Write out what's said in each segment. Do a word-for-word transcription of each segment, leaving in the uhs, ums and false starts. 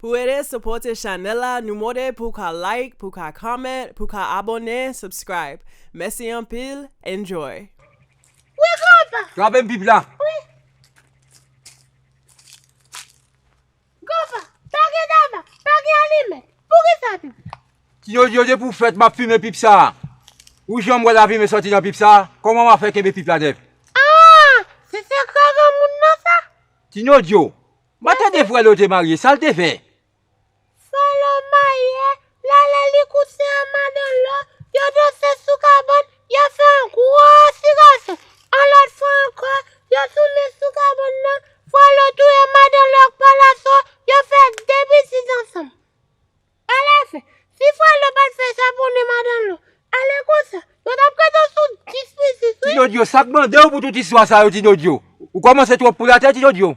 Pou ede sipòte chanèl la, nou mande pou w ka like, pou w ka comment, pou w ka abòne, subscribe. Mèsi anpil, enjoy! Wi, grandpa! Trape m pip la! Wi! Grandpa, pa gen tabak, pa gen alimèt. Poukisa pip la? Ti Jodyo, depi w fèt, m ap fimen pip sa a. Ou janm wè lavimen sòti nan pip sa a? Kòman w ap fè kenbe pip la nèf? Ah! Se sekrè granmoun nan sa? Ti Jodyo, m pa tande frè l yo te marye, sa l te fè? Frè l yo marye, l ale li koute ak madanm l yo, yo danse sou kabann, yo fè yon gwo ti gason. Yon lòt fwa ankò, yo tounen sou kabann nan, frè l yo touye madanm l yo ak palaso, yo fè de pitit ansanm. Alèfen, si frè l yo pa t fè sa pou ni madanm l yo, alè konsa, yo t ap kite w sou dis pitit, wi. Ti Jodyo, sa k mande w pou tout istwa sa yo, Ti Jodyo? Ou kòmanse twòp poul atè, Ti Jodyo.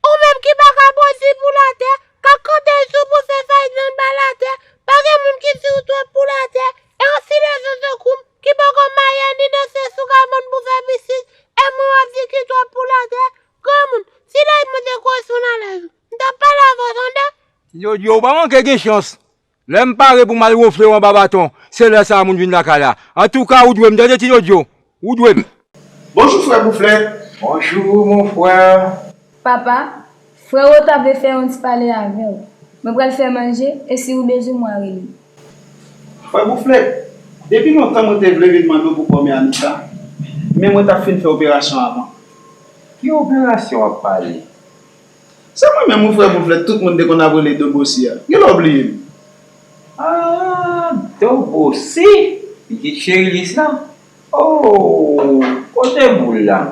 Ou menm ki pa ka pwodui poul atè, k ap kante jou pou fè fay nan bal atè, pa gen moun ki di w twòp poul atè, e yon ti lezon tankou m ki poko marye ni danse sou kabann pou fè pitit, e mwen w ap di ki twòp poul atè, granmoun, si lèy monte koresponn alèz ou, m t ap pale avè w tande. Ti Jodyo, ou pa manke gen chans. Lè m pare pou m al wonfle w anba baton, se lè sa a moun vin lakay la. Antouka, ou dwe m, tande, Ti Jodyo. Ou dwe m. Bonjou, frè Bouflèt. Bonjou, mon frè. Papa, frè w ta vle fè yon ti pale avè w. Mwen pral fè manje, e si ou bezwen mwen, rele m. Frè Bouflèt, depi lontan mwen te vle vin mande w pou kòmi Anita, men mwen t ap fin fè operasyon avan. Ki operasyon w ap pale? Se mwen menm wi, frè Bouflèt, tout moun te konn ap rele Dobosi a. Genlè w bliye m. Ah, Dobosi, pitit Cherilis la. Oh, kote boul la?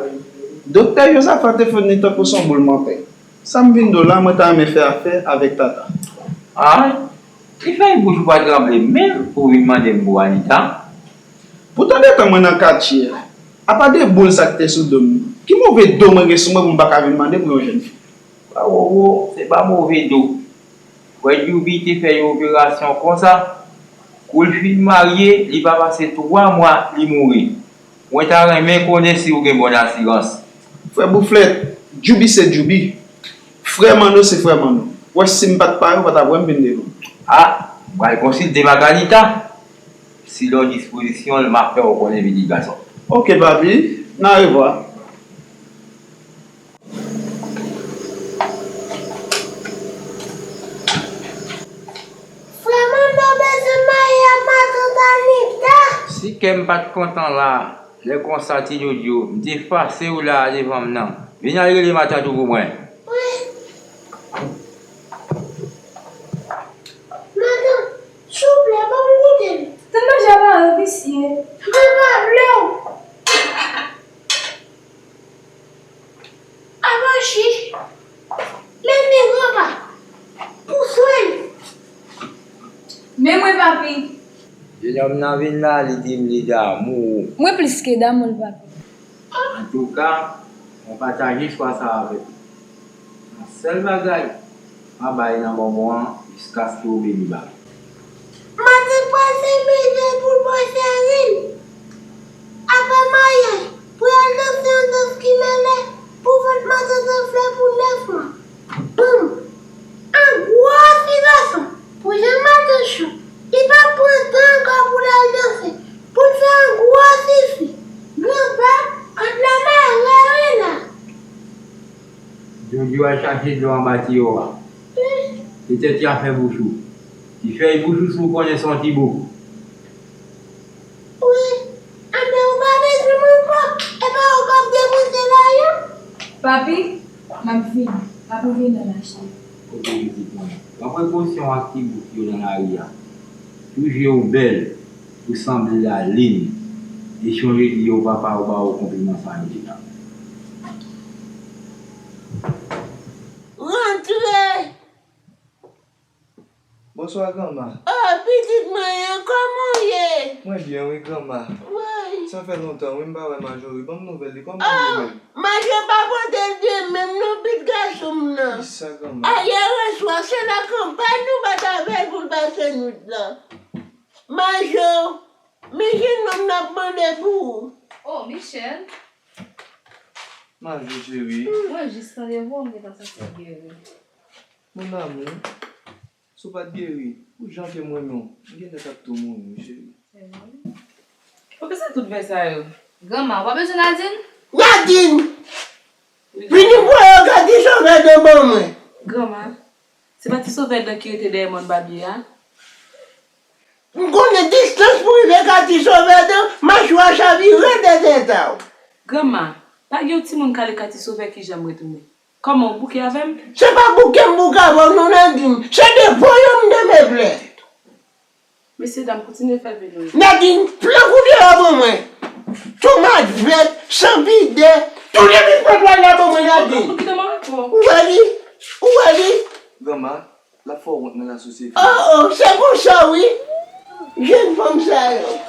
Doktè Jozafa te fè ni tankou se yon boul mantè. Sa m vin di w la, mwen ta renmen fè afè avèk Tata. Ah, ki fè bouch ou pa tranble menm pou w vin mande m pou Anita? Poutan detan mwen nan katye a, apa de boul sa k te sou do m, ki move do mwen gen sou mwen pou m pa ka vin mande pou yon jèn fi? Wawowo, se pa move do. Frè Djoubi te fè yon operasyon konsa, kou l fin marye, li pa pase twa mwa, li mouri. Mwen ta renmen konnen si w gen bon asirans. Frè Bouflèt, Djoubi se Djoubi. Frè Manno se frè Manno. W wè si m pa t pare, ou pa t ap wè m vin devan. Ah, m pral konsilte Magalita. Si l yon dispozisyon l, m a fè w konnen, pitit gason. Oke, papi. N a revwa. Frè Manno bezwen marye ak matant Anita. Si kè m pa t kontan la, lè konsa, Ti Djodjo, m te efase w la a devan m nan. Vin al rele matant ou pou mwen. Wi. Matant, souple, ban m goute l. Tann manje a pa an visye. Mwen pa vle w. Avanchi, men men granpa, pou swen l. Men mwen, papi. Jennonm nan vin la, li di m li damou ou. Mwen plis ke damou l, papi. Antouka, mwen pataje chwa sa a avèk ou. Yon sèl bagay, m a bay nan bonbon an jiskaske w beni ba m. Matant pral fè mizè pou l bwè farin. Apre maryaj, pou y al danse yon dans ki mele, pou vant matant anfle pou nèf mwa. Boum! An gwo ti gason, pou jan matant cho, li pa pran tan ankò pou l al danse, pou l fè an gwo ti fi. Granpa, kòd la mare wi la. Djodjo al chache dlo anba tiyo a. Petèt y a fè bouch ou. Ti fèy bouch ou si w konnen se yon ti bouk. Wi, anben ou pa bezwen m ankò. E pa ou k ap depoze lajan? Papi, m ap vini. Papi vini nan mache. Kote pitit mwen? Pran prekosyon ak ti bouk yo nan lari a. Tou je w bèl. Ou sanble lalin. E chonje di yo papa w ba w konpliman sa yo deja. Rantre! Bonswa, granma. Oh, pitit mwen an, kòman w ye? Mwen byen, wi, granma. Wi. Sa fè lontan, wi, m pa wè Majori. Ban m nouvèl li, kòman l ye menm? Majo pa pote l byen menm non, pitit gason m nan. Kisa, granma? Ayè oswa, se nan kanpay nou pa t avè l pou l pase nwit lan. Majo, men jennonm nan ap mande pou ou. Oh, Michel. Majo cheri. Mwen jis tande vwa w, m gentan santi l geri. Mon amour, Si w pa t geri, pou jan ke m renmen w, m genlè t ap tou mouri, wi, cheri. Poukisa tout vè sa yo? Granma, ou pa bezwen Nadine? Nadine! Vini voye yon gade sovè de ban mwen. Granma, se pa ti sovè dan ki rete dèyè mòn babye a? M konnen distans pou rive ka ti sovè de machwa chavire de tèt a w. Granma, pa gen yon timoun k ale ka ti sovè ki janm retounen. Kòman w bouke avè m? Se pa bouke m bouke avè w non, Nadine. Se devan yo m demen plè. Mesye dam, kontinye fè velo yo. Nadine, pran kout deyò ban mwen. Tomat vèt, sanpidè, tout epi pran twal la ban mwen, Nadine. Ou wè li? Ou wè li? Granma, l ap fè w wont nan lasosyete. Oh, oh, se konsa wi. Jèn fanm sa yo.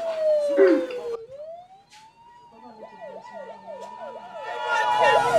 Hey!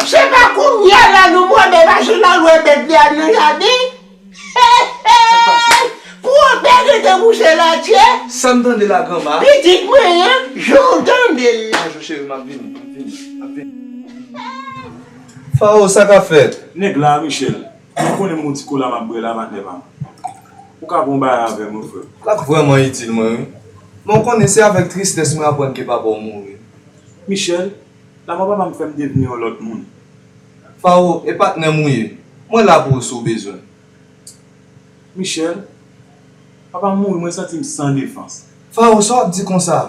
Se pa kounye a la nou pran de machin al wè bèt li a nan jaden? Pou w pè rete bouche latye. Sa m tande la, granma? Pitit mwen an, jan w tande l la. Bonjou, cheri, m ap vini, m ap vini, m ap vini. Faro, sa k ap fèt? Nèg la, Michel. Mwen konnen m gon ti kola m ap bwè la, patnè pa m. Ou ka pran yon bagay avè m, wi, frè. L ap vrèman itil mwen, wi. Men w konnen se avèk tristès mwen aprann ke papa w mouri. Michel, lanmò papa m fè m devni yon lòt moun. Faro, e patnè m ou ye. Mwen la pou ou si w bezwen. Michel, papa m mouri, mwen santi m san defans. Faro, sa w ap di konsa?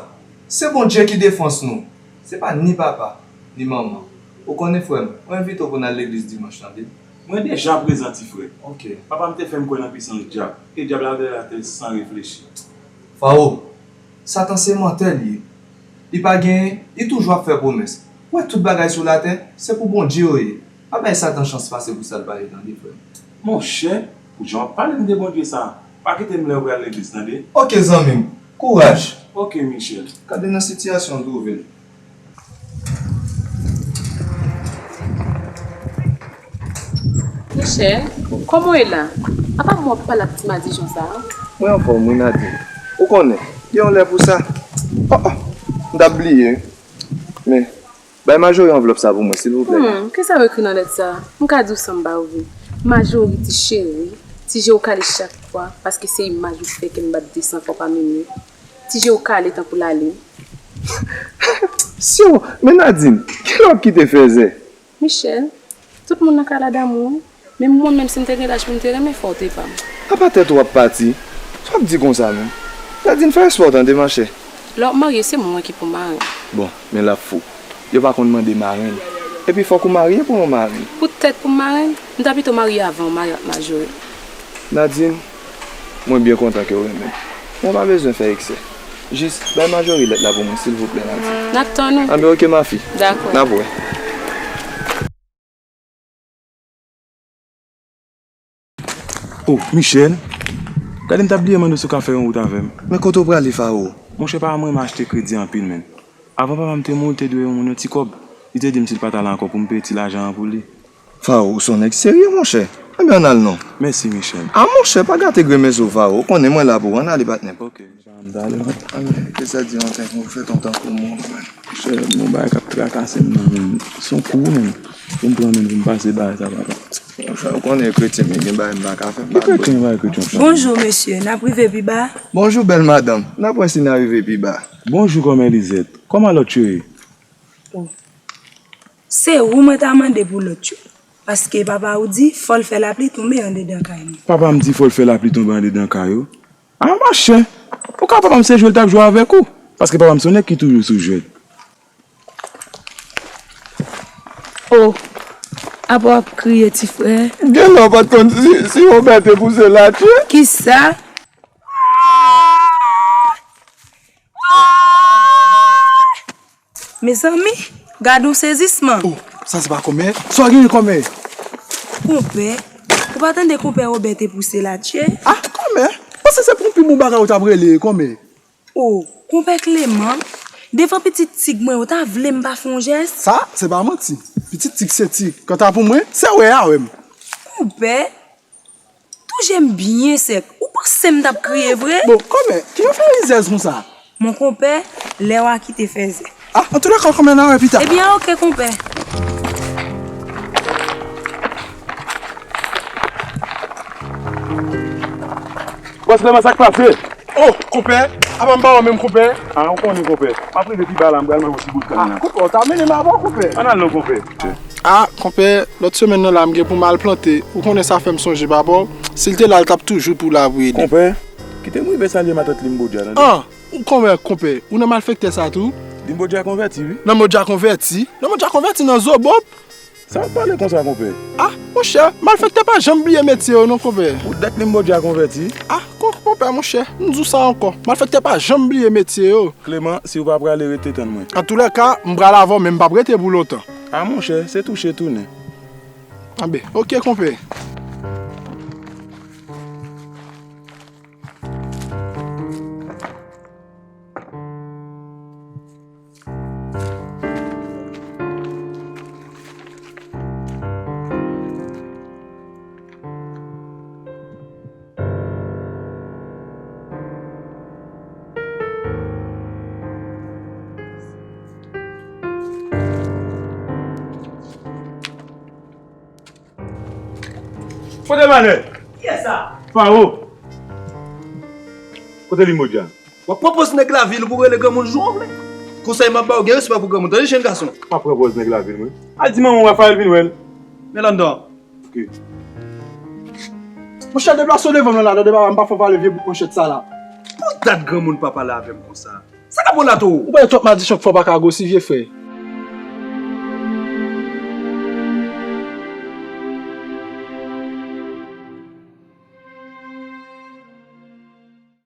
Se Bondye ki defans nou. Se pa ni papa, ni manman. Ou konnen, frè m, mwen envite w pou n al legliz dimanch, tande? Mwen deja prezan, ti frè. Ok. Papa m te fè m kwè nan pisans dyab, e dyab la te atè san reflechi. Faro, Satan se mantè li ye. Li pa genyen, li toujou ap fè pwomès. Ou wè tout bagay sou latè, se pou Bondye yo ye. Pa bay Satan chans pase pou sa l pa ye, tande, frè m. Monchè, pou jan w ap pale m de Bondye sa, pa kite m lè w pral legliz, tande? Ok, zanmi m. Kouraj. Ok, Michel. Gade nan sitiyasyon w twouve l. Michel, kòman w ye la? Apa m w ap pale ak ti madichon sa a? Mwen anfòm, wi, Nadine. Ou konnen, gen yon lè pou sa. Oh, oh, m t ap bliye, wi. Men, bay Majori anvlòp sa pou mwen, silvouplè. Hmm, kisa w ekri nan lèt sa a? M ka di w san m ba ou vre. Majori, ti cheri, ti je w kale chak fwa, paske se imaj ou fè kè m bat de san fwa pa minit. Ti je w kale tankou lalin. Syon, men Nadine, kilè w ap kite fèzè? Michel, tout moun nan ka la damou, wi. Menm mwen menm, si m te gen laj pou m te renmen, fò w te pa m. Apa tèt ou ap pati? Sa w ap di konsa menm? Nadine, fè espò w tande, machè. Lè w ap marye, se mwen ki pou marenn. Bon, men l ap fou. Yo pa konn mande marenn. Epi fòk ou marye pou yon marenn. Poutèt pou m marenn, m ta pito marye avan w marye ak Majori. Nadine, mwen byen kontan ke w renmen m. Men w pa bezwen fè eksè. Jis, bay Majori lèt la pou mwen, silvouplè, Nadine. N ap tann ou. Anben, ok, mafi. Dakò. N ap wè. Oh, Michel. Gade, m t ap bliye mande w si w ka fè yon wout avè m. Men kote w prale, Faro? Monchè, papa m renmen achte kredi anpil, menn. Avan papa m te mouri, l te dwe yon moun yon ti kòb. Li te di m si l pa t ale ankò pou m peye ti lajan an pou li. Faro, ou se yon nèg serye, monchè. Anben, ann al non. Mèsi, Michel. A, monchè, pa gate grenmen zo, Faro. Ou konnen mwen la pou ou. Ann ale, patnè. Ok. Ann ale, non. Ann, kisa di yon tankou, fè ton tankou mwen. Monchè, gon bagay k ap trakase m nan, menn. Se yon kou, menn. Pou m pran, menn, pou m pase bagay sa, papa. Monchè, ou konnen kretyen, men gen bagay m pa ka fè. Ki kretyen, bagay kretyen, frè? Bonjou, mesye. N ap rive pi ba? Bonjou, bèl madanm. N ap wè si n a rive pi ba. Bonjou, kòmè Lizèt. Kòman lòt yo ye? Oh. Se ou mwen ta mande pou lòt yo. Paske papa ou di, fò l fè lapli tonbe andedan kay nou. Papa m di fò l fè lapli tonbe andedan kay ou. A, monchè, ou ka papa m se jwe l t ap jwe avèk ou. Paske papa m se yon nèg ki toujou sou jwèt. Oh, apa w ap kriye, ti frè? Gen lè w pa t konn si, si yon bèt te pouse latye. Kisa? Mezanmi, gad yon sezisman. Oh, sa se pa kòmè? Sa w genyen kòmè? Konpè, ou pa tande konpè Wobè te pouse la tchè? Ah, kòmè? Panse se pou yon pi bon bagay ou t ap rele kòmè? Oh, konpè Kleman, devan pitit Tig mwen, ou ta vle m pa fè yon jès? Sa, se pa manti. Pitit Tig se Tig. Kanta pou mwen, se wè a wè m. Konpè, Touje m byen sèk. Ou panse m t ap kriye vre? Bon, kòmè, kijan w fè rizèz konsa? Mon konpè, lè w a kite fèzè. Ah, antoulèka, kòmè, n a wè pita. Ebyen, oke, konpè. Bòs Kleman, sa k pase? Oh, konpè, apa m pa wè w menm, konpè? Ah, ou konnen, konpè. M ap rive pi ba la, m pral mande yon ti bout kann la. Ah, konpè, w ta mennen m avè w, konpè. Ann al non, konpè. Ah, konpè, lòt semèn nan la, m gen pou m al plante. Ou konnen sa fè m sonje papa w. Si l te la, l t ap toujou pou la pou ede. Konpè, kite m rive salye matant Limbodja, tande? Ah, ou konpè, konpè, ou nan malfektè sa tou? Limbodja konvèti, wi. Nan Modja konvèti? Nan Modja konvèti nan Zobop? Sa w ap pale konsa, konpè? Ah, monchè, malfektè pa janm bliye metye yo non, konpè. Ou dat Limbodja konvèti? Ah, kon-, konpè, monchè, m di w sa ankò. Malfektè pa janm bliye metye yo. Kleman, si w pa prale, rete tann mwen. Antoulèka, m pral avè w, men m p ap rete pou lontan. Ah, monchè, se touche tounen. Anben, oke, konpè. Kote Manèl? Kiyès sa? Faro. Kote Limbodja? W ap pran pòz nèg lavil pou rele granmoun jan w vle. Konsèy m ap ba w, gen respè pou granmoun, tande, jenn gason. M ap pran pòz nèg lavil, mwen. Al di manman w Rafayèl vin wè l. Men l anndan. Ok. Monchè, deplase w devan m nan la, tande papa, m pa fè w pale vye bout manchèt sa la. Pou dat granmoun pa pale avè m konsa. Sa k ap pran la tou? Ou bay twòp madichon k fè w pa ka gwosi, vye frè.